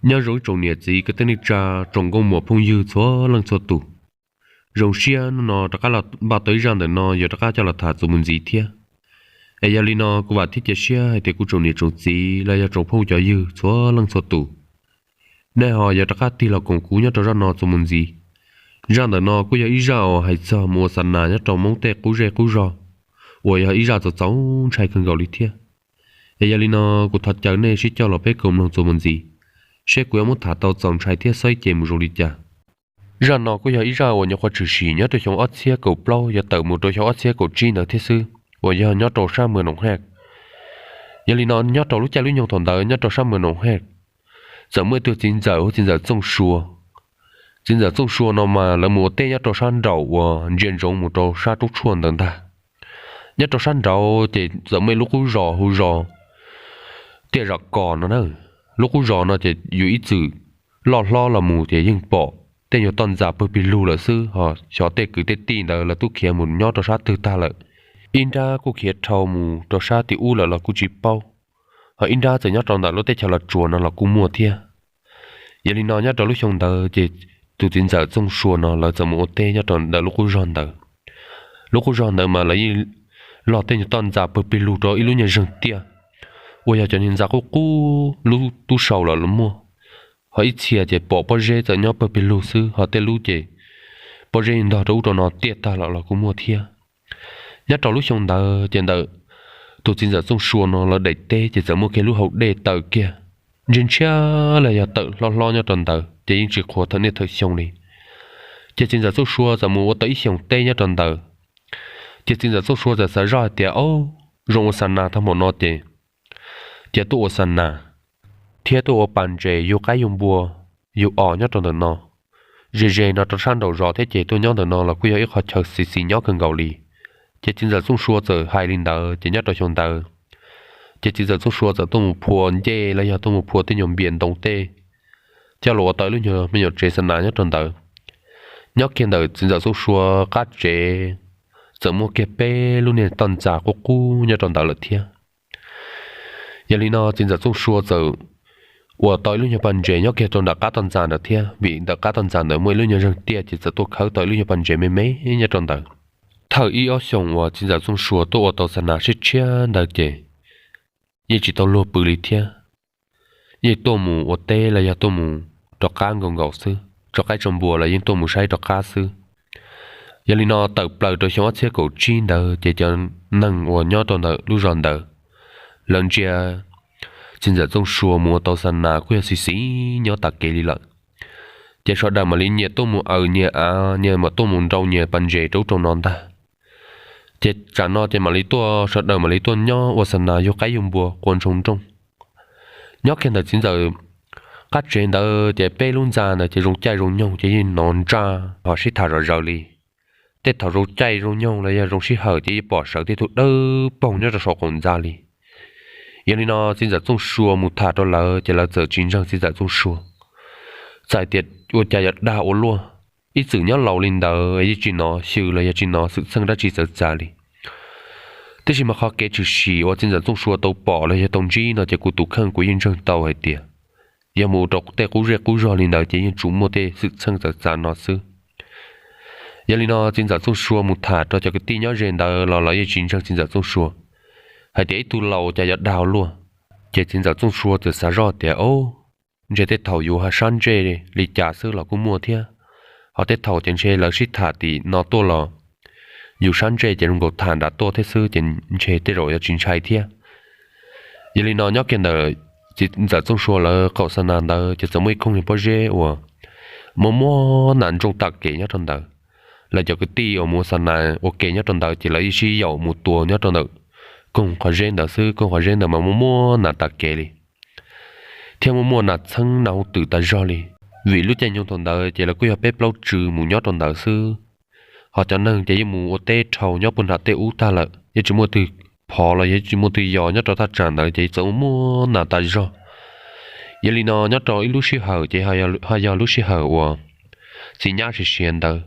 Nyob zoo ib tsoom niam txiv kwv tij neej tsa, tsoom nkauj muam phooj ywg txhua leej txhua tus. Zoo siab hnub no rov qab los npaj tau ib zaj ntawm no yuav rov qab coj los tham txuas mus ntxiv thiab. Es yog li no kuv vam thiab cia siab hais tias kuv tsoom niam tsoom txiv los yog tsoom phooj cov ywg txhua leej txhua tus, nej ho yuav rov qab tig los koom kuv nyob rau zaj no txuas mus ntxiv. Zaj ntawm no kuj yog ib zaj uas hais txog mus ua xa nas nyob rau Hmoob tej qub zej qub zog, uas yog ib zaj txaus txaus ntshai kawg nkaus li thiab. Es yog li no kuv thov caw nej sib coj los peb koom mloog txuas mus ntxiv, seb kuv yuav muab tham tau txaus ntshai thiab xob ib ce mus zoo li cas. Zaj no kuj yog ib zaj uas nyuam qhuav tshwm sim nyob rau xyoo ob txhiab kaum plaub yuav tawm mus rau xyoo ob txhiab kaum tsib ntawd thiab xwb, uas yog nyob rau sab Mws Noom Hej. Yog li no nyob rau lub caij lub nyoog thaum ntawd nyob rau sab Mws Noom Hej, txawm muaj ib tug txiv ntxawm hu txiv ntxawm Txooj Sua. Txiv ntxawm Txooj Sua no mas lawv mus ua teb nyob rau sab nraum uas ntsia ntsoov mus rau sab roob tshuaj ntawd ntag. Nyob rau sab nraud ces txawm muaj ib lub qub zos hu zos Tiaj Zam Kos no na. Lub qub zos no ces yus ib txwm loj hlob los mus ces yeej pom tej nyuag toj ntxas pawg pig lug lawm xwb, ho xyov tej kwv tej tij ntawd lawv twb khiav mus nyob rau sab twg tag lawm. Ib nrab kuj khiav dhau mus rau sab tim ub lawm los kuj tsis paub, ho ib nrab txawm nyob rau ntawm lub teb chaws Los Tsuas no los kuj muaj thiab. Yog li no nyob rau lub xyoo ntawd ces tus txiv ntxawm Txooj Sua no lawv txawm mus ua teb nyob rau ntawm lub qub zog ntawd. Lub qub zog ntawd mas lawv yeej log tej nyuag toj ntxas pawg pig lug rau ib lub nyuag zeeg tiaj, uas yog cov niag ntxa qub qub lub tub sau los los muaj, ho ib txhia ces pom pob zeb txawm nyob pawg pig lug xwb, ho tej lub ces pob zeb ntog rau ub rau no tiaj tag los los kuj muaj thiab. Nyob rau lub xyoo ntawd ces ntawm tus txiv ntxawm Txooj Sua no lawv daim teb ces txawm muaj kiag lub hau dej tawm kiag, ntshiab ntshiab los yog tawm hlob hlob nyob rau ntawd ces yeej tsis qhuav thawm niaj thawm xyoo li. Ces txiv ntxawm Txooj Sua txawm mus ua tau ib xyoos teb nyob rau ntawd. Ces txiv ntxawm Txooj Sua txawm xav zoj hais tias, Au, zoo ua xa nas tag npaum no ces cia tuaj ua xa nas thiab tuaj ua pas ntses yug qaib yug npua yug os nyob rau ntawm no. Ze ze no rau sab nraum zos thiab ces tuaj nyob ntawm no los kuj yog ib qho chaw xis xis nyob kawg nkaus li. Ces txiv ntxawm Txooj Sua txawm hais li ntawd ces nyob rau xyoo ntawd ces txiv ntxawm Txooj Sua txawm tuaj mus phua ncej los yog tuaj mus phua tej nyuag npias ntoo tej coj los ua tau ib lub nyuag me nyuam tsev xa nas nyob rau ntawd. Nyob kiag ntawm txiv ntxawm Txooj Sua qab tsev txawm muaj kiag peb lub niag toj ntxas qub qub nyob rau ntawd lawm thiab. Yog li no txiv ntxawm Txooj Sua txawm ua tau ib lub nyuag pas ntses nyob kiag rau nram qab toj ntxas ntawd thiab, vim ntawm qab toj ntxas ntawd muaj ib lub nyuag zeeg tiaj ces txawm tuaj khawb tau ib lub nyuag pas ntses me me nyob rau ntawd. Thawj ib ob xyoos uas txiv ntxawm Txooj Sua tuaj ua tau xa nas siab tshiab ntawd ces yeej tsis tau luag pw li thiab. Yeej tuaj mus ua teb los yog tuaj mus rov qab nkaus nkaus xwb, tso qaib tso npua los yeej tuaj mus saib rov qab xwb. Yog li no tawm plaws rau xyoo ob txhiab kaum tsib ntawd ces cov neeg uas nyob rau ntawm lub zos ntawd, lawv ntsia txiv ntxawm Txooj Sua mus ua tau xa nas kuj yog xis xis nyob tas kev li lawm. Ces sawv daws mam li nyias tuaj mus aws nyias av, nyias mam tuaj mus nrau nyias pas ntses rau ub rau no ntag. Ces tsam no ces mam li tuaj, sawv daws mam li tuaj nyob ua xa nas yug qaib yug npua qua ntshoo nrooj. Nyob kiag ntawm txiv ntxawm qab tsev ntawd ces peb lub ntxa ntawd ces zoo caij zoo nyoog ces yeej hnov ntsaj ho sib tham zom zaws li. Tej thaum zoo caij zoo nyoog los yog zoo sij hawm ces yeej pom sawv tej tug dawb paug nyob rau saum qaum ntxa li. Yog li no txiv ntxawm Txooj Sua mus tham rau lawv ces lawv txawm tsis ntseeg txiv ntxawm Txooj Sua, txawm hais tias ua cas yuav dag ua luaj, ib txwm nyob laus li ntawd yeej tsis hnov xyw los yog tsis hnov xwm txheej dab tsi txawv txav li. Tiam sis mas qhov kev tshwm sim uas txiv ntxawm Txooj Sua tau pom los yog tau ntsib no ces kuv tus kheej kuv yeej ntseeg tau hais tias yog mus rau tej qub zej qub zog li ntawd ces yeej tsuas muaj tej xwm txheej txawv txav no xwb. Yog li no txiv ntxawm Txooj Sua mus tham rau cov kwv tij nyob ze ntawd los lawv yeej tsis ntseeg txiv ntxawm Txooj Sua, hais tias ib tug laus cas yuav dag ua luaj. Ces txiv ntxawm Txooj Sua txawm xav zoj tias, Au, ntshe tej thaum yus ho sab ntsej li cas xwb los kuj muaj thiab, ho tej thaum ces ntshe lawv sib tham tim no tuaj los yus sab ntsej ces zoo nkaus tham nram tuaj thiab xwb ces ntshe tej zaum yuav tsis ntshai thiab. Yog li no nyob kiag ntawm txiv ntxawm Txooj Sua lawv qaum xa nas ntawd ces txawm muaj ib koog niag pob zeb uas muaj muaj nas ntsooj tam kev nyob rau ntawd. Lawv cov kwv tij uas mus ua xa nas ua ke nyob rau ntawd ces lawv yeej sib yaum mus tua nyob rau ntawm koog qhov zeb ntawd xwb, koog qhov zeb ntawd mas muaj muaj nas tas kev li, thiab muaj muaj nas txheeb nas hu twm tas zog li. Vim lub caij nyoog thaum ntawd ces lawv kuj yog peb plaub tswv mus nyob rau ntawd xwb, ho cov neeg ces yeej mus ua teb dhau nyob puag nram tej ub tag lawm, yeej tsis muaj twg phov los yeej tsis muaj twg yos nyob rau thaj tsam ntawd ces txawm muaj muaj nas tas zog. Yog li no nyob rau ib lub sij hawm ces ho yog lub sij hawm uas txiv nyab siav siav ntawd,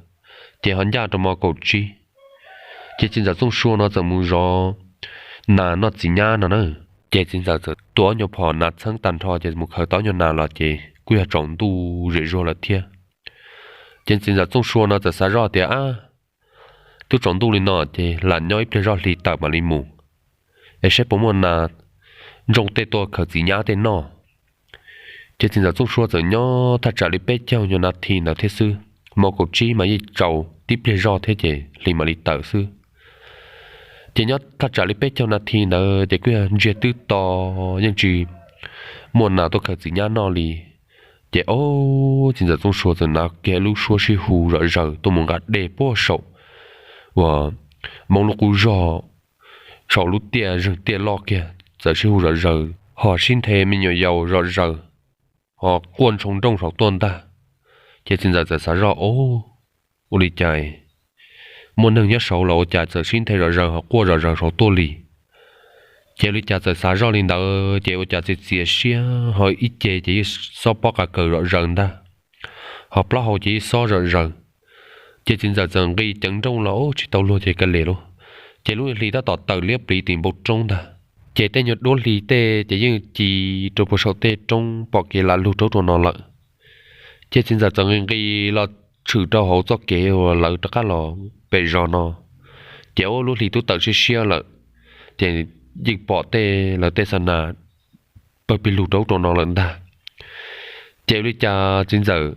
ces ho ncaj rau hmo kaum tsib, ces txiv ntxawm Txooj Sua no txawm mus zov nas noj txiv nyab no na. Ces txiv ntxawm txawm tua ob nyuag phom nas txheeb tag nrho ces mus khaws tau ob nyuag nas los ces kuj yog tsaus ntuj zem zuag lawm thiab. Ces txiv ntxawm Txooj Sua no txawm xav zoj tias, ab, twb tsaus ntuj li no ces lam nyob ib pliag zoj hli tawm mam li mus, es saib puas muaj nas ntsooj tej tuaj khaws txiv nyab tej noj. Ces txiv ntxawm Txooj Sua txawm nyob thaj tsam li peb caug nyuag nas this ntawd thiab xwb, hmo kaum tsib mas yeej tsaus tib pliag zoj thiab ces hli mam li tawm xwb. Ces nyob thaj tsam li peb caug nas this ntawd ces kuj yog ntsiag twb to, yeej tsis muaj nas tuaj khaws txiv nyab noj li. Ces ob, txiv ntxawm Txooj Sua txawm hnav kiag lub suab sib hu zom zaws tuaj mus nqa dej puag saum uas Hmoob lub qub zog, saum lub tiaj zeeg tiaj loj kiag txawm sib hu zom zaws ho sib nthe me nyuam yaus zom zaws ho quaj ntshoo nrooj saum tuaj ntag. Ces txiv ntxawm txawm xav zoj, ob, ua li cas muaj neeg nyob saud los ua cas txawm sib nthe zom zaws ho quaj zom zaws saud tuaj li. Ces ua li cas txawm xav zoj li ntawd ces ua cas txias txias siab ho ib ce ces yeej xob pob qa kaws zom zaws ntag, ho plaub hau ces yeej xob zom zaws. Ces txiv ntxawm txawm nqis ceev nrooj los, ob, tsis tau luag ces kav liam lauj. Ces lub hli tab tom tawm liab pliv tim npoo roob ntag. Ces tej nyuag duab hli tej ces yeej ci rau puag saum tej roob pom kev lam lug rau ub rau no lawm. Ces txiv ntxawm txawm nqis nqis los tshwm rau hauv txoj kev uas lawv rov qab los pem zos no. Ces ob, lub hli twb tawm siab siab lawm, ces yeej pom tej lawv tej xa nas pawg pig lug rau ub rau no lawm ntag. Ces ua li cas txiv ntxawm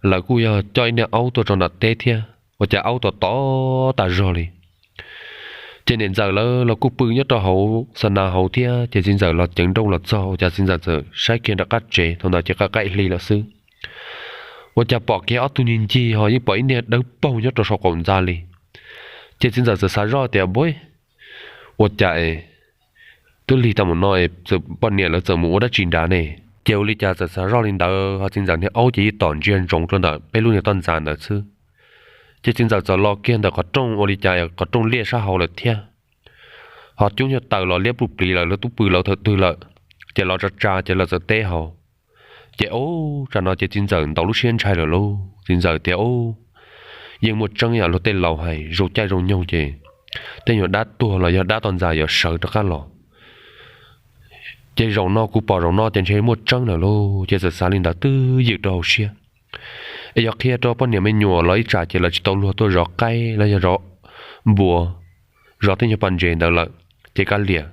lawv kuj yog coj ib niag aub tuaj rau nram teb thiab, ua cas aub tom tom tas zog li. Ces niam ntxawm lawv los kuj pw nyob rau hauv xa nas hauv thiab, ces txiv ntxawm los ceev nrooj los txog ua cas txiv ntxawm txawm saib kiag nram qab tsev, thaum ntawd ces qaij qaij hli lawm xwb. Ua cas pom kiag ob tug ncig ncig ho yeej pom ib niag dawb paug nyob rau saum qaum ntxa li. Ces txiv ntxawm txawm xav zoj tias, npawg, ua cas twb lig tau mus no es poj niam lawv txawm mus ua dab tsi nrad ne? Ces ua li cas txawm xav zoj li ntawd ho txiv ntxawm niag aub ces yeej tom ntsia ntsoov rau ntawm peb lub niag toj ntxa ntawd xwb. Ces txiv ntxawm txawm los kiag ntawm qhov rooj, ua li cas qhov rooj liaj sab hauv lawm thiab, ho cub nyuag taws los liab pluj pliv lawm, lawv twb pw lawv thaum twg lawm. Ces los tsa tsa ces lawv txawm teb hauv. Ces ub, tsam no ces txiv ntxawm ntaus lub siab ntshai lawm lauj. Txiv ntxawm tias, ub, yeej muaj tseeb yam luag tej laus hais, zoo caij zoo nyoog ces tej nyuag dab tuag los yog dab toj ntxas yuav sawv rov qab los. Ces zaum no kuv pom zaum no ces ntshe muaj tseeb lawm lauj. Ces txawm xav li ntawd twb ywm rau hauv siab, es yog qhia rau poj niam me nyuam los ib tsam ces lawv tsis tau luag tuaj zov qaib los yog zov npua, zov tej nyuag pas ntses ntawd lawm, ces kav liam,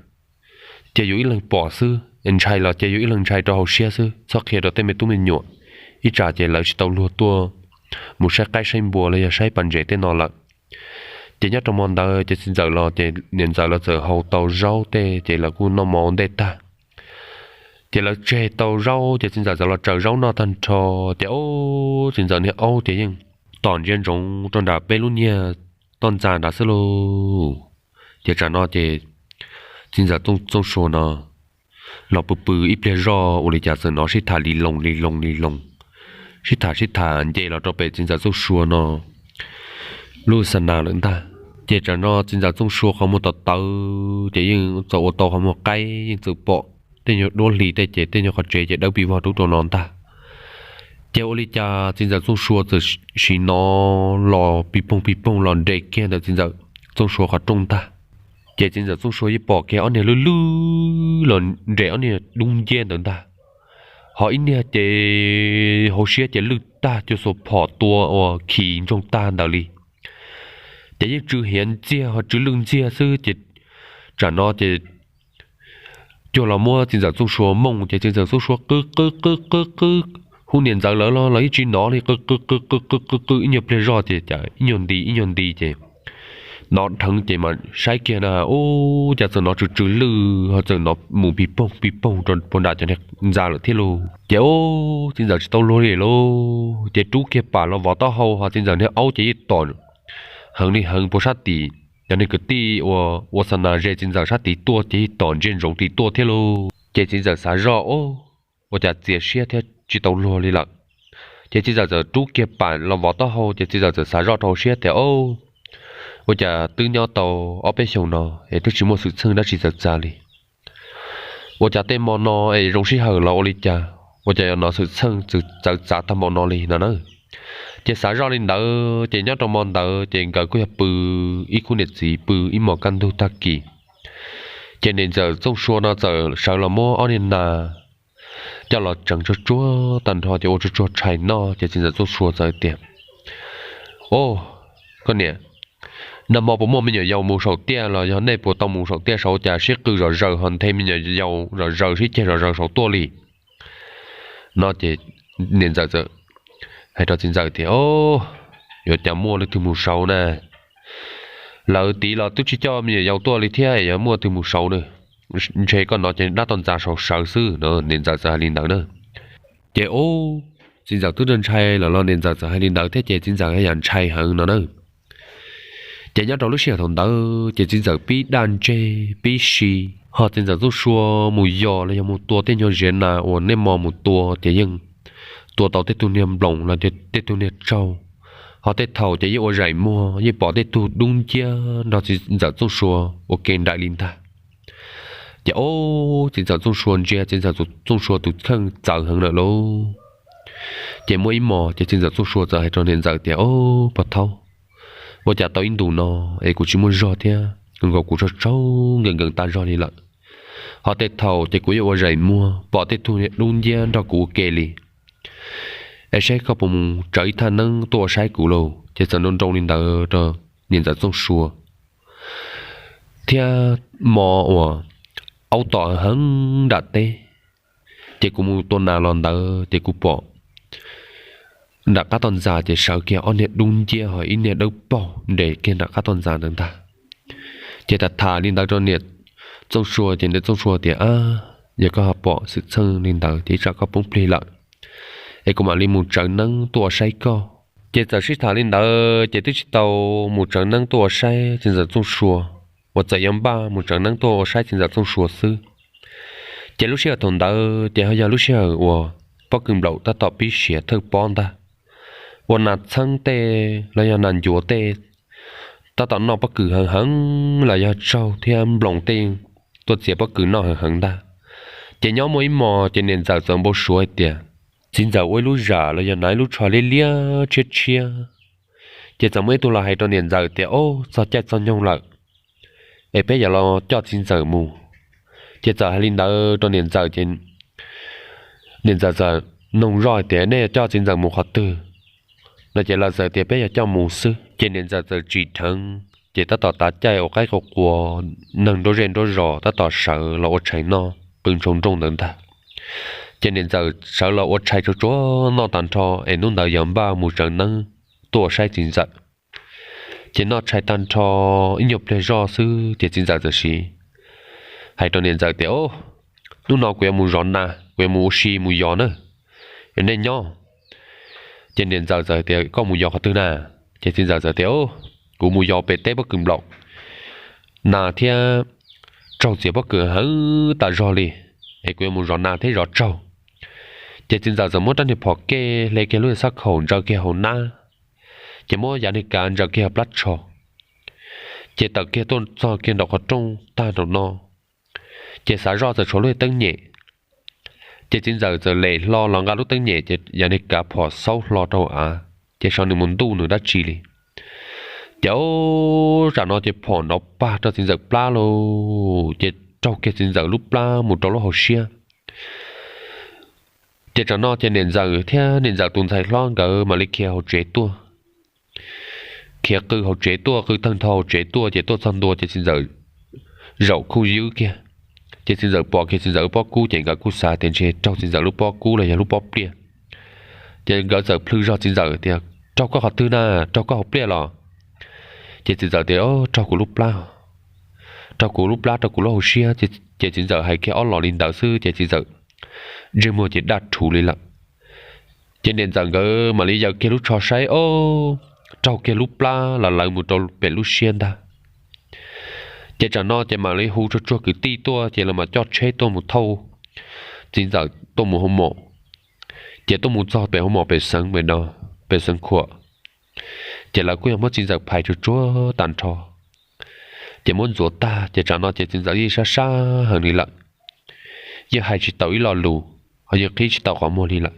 ces yus ib leeg pom xwb es ntshai los ces yus ib leeg ntshai rau hauv siab xwb, txhob qhia rau tej me tub me nyuam, ib tsam ces lawv tsis tau luag tuaj mus saib qaib saib npua los yog saib pas ntses tej no lawm. Ces nyob rau hmo ntawd ces txiv ntxawm los ces niam ntxawm los txawm hau tau zaub tej ces lawv kuj noj mov ua ntej tag. Ces lawv tseg tau zaub ces txiv ntxawm txawm los tsaws zaub noj tag nrho, ces ub, txiv ntxawm niag aub ces yeej tom ntsia ntsoov rau nram peb lub niag toj ntxa nrad xwb lauj. Ces tsam no ces txiv ntxawm Txooj Sua no los pw pw ib pliag zoj ua li cas txawm hnov sib tham li loo li loo li loo, sib tham sib tham nce los rau pem txiv ntxawm Txooj Sua no lub xa nas lawm ntag. Ces tsam no txiv ntxawm Txooj Sua qhov muag tawv tawv ces yeej txawm ua tau qhov muag qaib, yeej txawm pom tej nyuag duab hli tej ces tej nyuag qhov tsev ces dawb pis vog rau ub rau no ntag. Ces ua li cas txiv ntxawm Txooj Sua txawm sim hnov los pig poog pig poog los nres kiag ntawm txiv ntxawm Txooj Sua qhov rooj ntag. Ces txiv ntxawm Txooj Sua yeej pom kiag ob niag lwj lwj los nres ob niag dub nciab ntawd ntag. Ho ib niag ces hauv siab ces lwj tag cuag xuas phom tua uas khi ntsoog tag ntawd li. Ces yeej tsw hiav ntxiag ho tsw lwj ntxiag xwb ces tsam no ces cuag los muab txiv ntxawm Txooj Sua mooj ces txiv ntxawm Txooj Sua qw qw qw qw qw hu niam ntxawm lawv los los yeej tsis hnov li, qw qw qw qw qw qw qw ib nyuag pliag zoj ces cas ib nyuag nti ib nyuag nti ces hnov dheev ces mas saib kiag na, ub, cas txawm hnov tsw tsw lwj ho txawm hnov mus pig poog pig poog rau puag nram cov niag ntxa lawm thiab lauj. Ces ub, txiv ntxawm tsis tau luag li lauj, ces rub kiag pam los vov taub hau ho txiv ntxawm niag aub ces yeej tom heev li heev puag sab tim, cov niag kwv tij ua xa nas ze txiv ntxawm sab tid tuaj ces yeej tom ntsia ntsoov tim tuaj thiab lauj. Ces txiv ntxawm xav zoj, ub, ua cas txias siab thiab tsis tau luag li lawm. Ces txiv ntxawm txawm rub kiag pam los vov taub hau ces txiv ntxawm txawm xav zoj rau hauv siab tias, ub, ua cas twb nyob tau ob peb xyoos no es twb tsis muaj xwm txheej dab tsi txawv txav li. Ua cas tej hmo no es zoo sij hawm los ua li cas, ua cas yuav hnov xwm txheej txawv txav tag npaum no li no na. Ces xav zoj li ntawd ces nyob rau hmo ntawd ces nkawd kuj yog pw ib khub niam txiv pw ib hmos kaj ntug tag kis. Ces niam ntxawm Txooj Sua no txawm sawv los muab ob niag nas, coj los tseev tsuag tsuag tag nrho ces ua tsuag tsuag tshais noj ces txiv ntxawm Txooj Sua txawm tias, O, koj niam, nag hmo puas muaj me nyuam yaus mus saum tiaj los yog nej puas tau mus saum tiaj saud cas sib qw zom zaws ho nthe me nyuam yaus zom zaws sib ceg zom zaws saud tuaj li? No ces niam ntxawm txawm hais rau txiv ntxawm tias, O, yuav cas muaj leej twg mus saud na? Lawv tid los twb tsis coj me nyuam yaus tuaj li thiab yuav muaj twg mus saud na? Ntshe koj no ces dab toj ntxas saud sawv xwb no. Niam ntxawm txawm hais li ntawd na. Ces ub, txiv ntxawm twb ntshai lawm los niam ntxawm txawm hais li ntawd thiab ces txiv ntxawm yam ntshai heev no na. Ces nyob rau lub sij hawm thaum ntawd ces txiv ntxawm pib daj ntseg pib si, ho txiv ntxawm Txooj Sua mus yos los yog mus tua tej nyuag ziav nas uas nej mos mus tua ces yeej tua tau tej tug niag nploos los tej tug niag tsaug, ho tej thaum ces yeej ua zaim muag yeej pom tej tug dub nciab nrog txiv ntxawm Txooj Sua ua ke nraim li ntag. Ces ub, txiv ntxawm Txooj Sua ntsia txiv ntxawm Txooj Sua tus kheej txawv heev lawm lauj. Ces muaj ib hmos ces txiv ntxawm Txooj Sua txawm hais rau niam ntxawm tias, O, pog thaub, ua cas tau ib ntus no es kuv tsis muaj zog thiab nkaus kuv tsaug tsaug nkees nkees tas zog li lawm, ho tej thaum ces kuv yeej ua zaim muag pom tej tug dub nciab nrog kuv ua ke li. Es saib koj puas mus tsawv ib thaj neeb tuaj ua saib kuv lauj. Ces txawm nroo nroo li ntawd rau niam ntxawm Txooj Sua thiab hmo uas aub tom heev nram teb, ces kuv mus tua nas los ntawd ces kuv pom nram qab toj ntxas ces sawv kiag ob niag dub nciab ho ib niag dawb paug nres kiag nram qab toj ntxas ntawd ntag. Ces tham tham li ntawd rau niam Txooj Sua ces niam Txooj Sua tias, Ab, yog koj ho pom xwm txheej li ntawd ces ib tsam koj poob plig lawm, es kuv mam li mus tsawv neeb tuaj ua saib koj. Ces txawm sib tham li ntawd ces twb tsis tau mus tsawv neeb tuaj ua saib txiv ntxawm Txooj Sua, uas txawm yuav npaj mus tsawv neeb tuaj ua saib txiv ntxawm Txooj Sua xwb. Ces lub sij hawm thaum ntawd ces ho yog lub sij hawm uas pob kws nplaum tab tom pib siav thawj pob ntag, ua nas txheeb tej los yog nas ncuav tej tab tom noj pob kws heev heev los yog tsaug thiab nploos tej tuaj txiav pob kws noj heev heev ntag. Ces nyob muaj ib hmos ces niam ntxawm txawm npau suav hais tias txiv ntxawm ua ib lub zam los yog hnav ib lub tsho liab liab tshiab tshiab. Ces txawm muaj ib tug los hais rau niam ntxawm tias, Ob, txog caij txog nyoog lawm, es peb yuav los coj txiv ntxawm mus. Ces txawm hais li ntawd rau niam ntxawm ces niam ntxawm txawm nug zoj hais tias, Nej yuav coj txiv ntxawm mus qhov twg? No ces lawv txawm tias, Peb yuav coj mus xwb. Ces niam ntxawm txawm tsim dheev ces tab tom tav caij ua qaib qua quas, neeg nruab zej nruab zos tab tom sawv los ua tshais noj qw ntshoo nrooj ntawd ntag. Ces niam ntxawm sawv los ua tshais tsuag tsuag noj tag nrho es hnub ntawd yog npaj mus tsawv neeb tuaj ua saib txiv ntxawm. Ces noj tshais tag nrho ib nyuag pliag zoj xwb ces txiv ntxawm txawm sim hais rau niam ntxawm tias, Hnub no kuv yuav mus zov nas, kuv yuav mus ua si mus yos na, es nej nyob. Ces niam ntxawm txawm tias, Koj mus yos qhov twg na? Ces txiv ntxawm txawm tias, Kuv mus yos pem teb pob kws nplaum, nas thiab tsaug txiav pob kws heev tas zog li, es kuv yuav mus zov nas thiab zov tsaug. Ces txiv ntxawm txawm muab rab niag phom kej hle kiag lub xab khaum ntsaws kiag hauv nab, ces muab yav niag kav ntsaws kiag hauv plab tsho, ces tawm kiag tuaj txog kiag nraum qhov rooj tag nraum no, ces xav zoj txawm tshuav lub teeb nyem. Ces txiv ntxawm txawm lem hlo los nqa lub teeb nyem ces yav niag kav phom xaub hlo rau av, ces sau nws mus ntuj nws dab tsi li. Ces ub, tsam no ces phom nrov pag rau txiv ntxawm plab lauj, ces raug kiag txiv ntxawm lub plab mus rau lub hauv siab. Ces tsam no ces niam ntxawm thiab niam ntxawm tus ntxhais hlob nkawd mam li khiav hauv tsev tuaj. Khiav qw hauv tsev tuaj, qw tawg ntho hauv tsev tuaj ces tuaj txog ntua ces txiv ntxawm zaum khuj ywb kiag. Ces txiv ntxawm pom kiag txiv ntxawm lub pob kub ces nkawd kuj xav tias ntshe raug txiv ntxawm lub pob kub los yog lub pob pliaj. Ces nkawd txawm plhws zog txiv ntxawm tias, Raug koj qhov twg na? Raug koj hauv pliaj los? Ces txiv ntxawm tias, Raug kuv lub plab, raug kuv lub plab, raug kuv lub hauv siab. Ces txiv ntxawm hais kiag ob los li ntawd xwb ces txiv ntxawm ntsej muag ces daj rhuv li lawm. Ces niam ntxawm nkawd mam li yaws kiag lub tsho saib, ob, raug kiag lub plab los lawv mus rau pem lub siab ntag. Ces tsam no ces mam li hu tsuag tsuag kwv tij tuaj ces lawv mam coj tsheb tuaj mus thauj txiv ntxawm tuaj mus hauv mom. Ces tuaj mus txog pem hauv mom pem xeev, pem xeev khuam, ces lawv kuj yog muab txiv ntxawm phais tsuag tsuag tag nrho. Ces muab ntxuav tag ces tsam no ces txiv ntxawm yeej sab sab heev li lawm, yeej hais tsis tau ib lo lus, ho yeej qhib tsis tau qhov muag li lawm.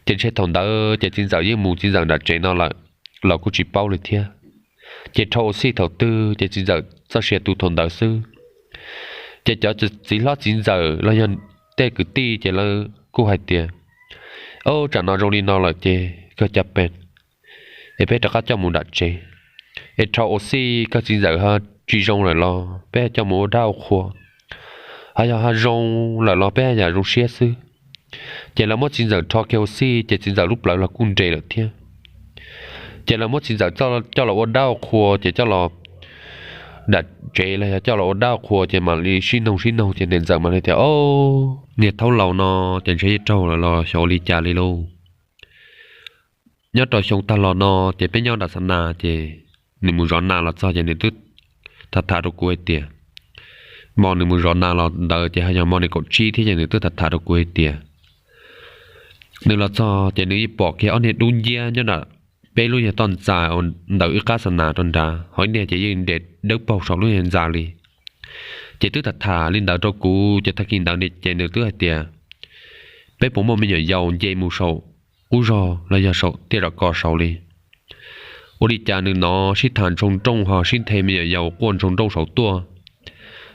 Ces ntshe thaum ntawd ces txiv ntxawm yeej mus txiv ntxawm nram tsev no lawm los kuj tsis paub li thiab. Ces dhau ua xij thaum twg ces txiv ntxawm txoj sia tu thaum ntawd xwb. Ces cov txiv hlob txiv ntxawm los yog tej kwv tij ces lawv kuj hais tias, Au, tsam no zoo li no lawm ces kawg cov pes es peb rov qab coj mus nram tsev, es rho ua xij kawg txiv ntxawm ho tsis zoo lawm los peb coj mus ua dab ua qhua, ho yog ho zoo lawm los peb yam zoo siab xwb. Ces lawv muab txiv ntxawm rho kiag ua xij ces txiv ntxawm lub plawv los kuj nres lawm thiab. Ces lawv muab txiv ntxawm coj los ua dab ua qhua ces coj los nram tsev los yog coj los ua dab ua qhua ces mam li sib noog sib noog ces niam ntxawm mam li tias, Au, niag thaub laus no ces ntshe yeej raug lawm los xyov ua li cas li lauj. Nyob rau xyoo tag los no ces peb nyob nram xa nas ces nws mus zov nas los txog ces nws twb tham tham rau kuv hais tias, hmo nws mus zov nas los ntawd ces ho yog hmo nees nkaum tsib thiab ces nws twb tham tham rau kuv hais tias, nws los txog ces nws yeej pom kiag ob niag dub nciab nyob nram peb lub nyuag toj ntxa uas ntawm wb qab xa nas rau nrad, ho ib niag ces yeej nres dawb paug saum lub nyuag ntxa li. Ces twb tham tham li ntawd rau kuv ces tag kis ntawd ces nws twb hais tias, Peb puas muaj me nyuam yaus nce mus saum qub zog los yog saum tiaj zam kos saud li? Ua li cas nws hnov sib tham ntshoo nrooj ho sib nthe me nyuam yaus quaj ntshoo nrooj saud tuaj.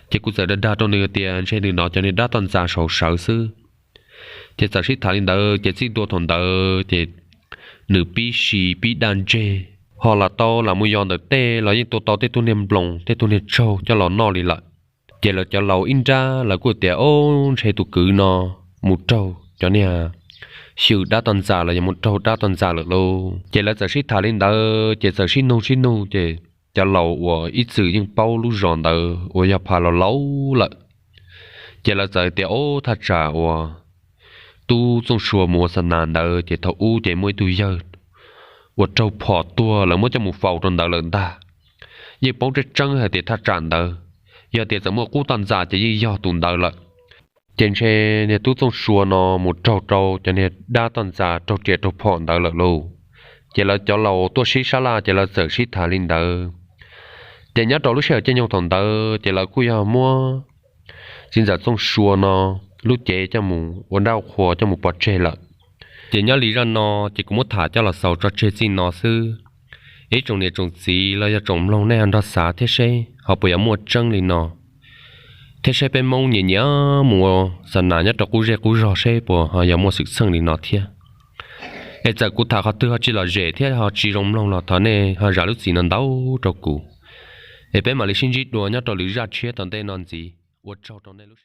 Ces kuv txawm dag dag rau nws tias ntshe nws hnov cov niag dab toj ntxa saud sawv xwb. Ces txawm sib tham li ntawd ces txij ntua thaum ntawd ces nws pib si pib daj ntseg, ho los tau lam mus yos ntawm tej los yeej tua tau tej tug niag nploos tej tug niag tsaug coj los noj li lawm. Ces lawv cov laus ib nrab lawv kuj tias, Au, ntshe tus kwv no mus raug cov niag xyw dab toj ntxa los yog mus raug dab toj ntxa lawm lauj. Ces lawv txawm sib tham li ntawd ces txawm sib nug sib nug ces cov laus uas ib txwm yeej paub lub zos ntawd uas yog phav laus laus lawm, ces lawv txawm tias, Au, thaj tsam uas tub Txooj Sua mus ua xa nas ntawd ces thaum ub ces muaj ib tug yawg uas raug phom tuag lawv muab coj mus faus rau ntawd lawm ntag. Yeej paub tseeb tseeb hais tias thaj tsam ntawd yog tias txawm muaj qub toj ntxa ces yeej yog tus ntawd lawm. Ces ntshe niag tub Txooj Sua no mus raug rau cov niag dab toj ntxa raug riam raug phom ntawd lawm lauj. Ces lawv cov laus tuaj sib sab laj ces lawv txawm sib tham li ntawd. Ces nyob rau lub sij hawm caij nyoog thaum ntawd ces lawv kuj yog muab txiv ntxawm Txooj Sua no lub cev coj mus ua dab ua qhua coj mus pov tseg lawm. Ces nyob li zaj no ces kuv muab tham coj los xaus tso tseg txij no xwb. Ib tsoom niam tsoom txiv los yog tsoom mloog nej ho nrog xav thiab seb ho puas yuav muaj tseeb li no, thiab seb peb Hmoob nyiam nyiam mus ua xa nas nyob rau qub zej qub zog seb puas ho yuav muaj xwm txheej li no thiab. Es txawm kuv tham qhov twg ho tsis lom zem thiab ho tsis zoo mloog los thov nej ho zam lub txim no ntau rau kuv. Es peb mam li sib ntsib dua nyob rau lwm zaj tshiab tom ntej no ntxiv. Ua tsaug rau nej lub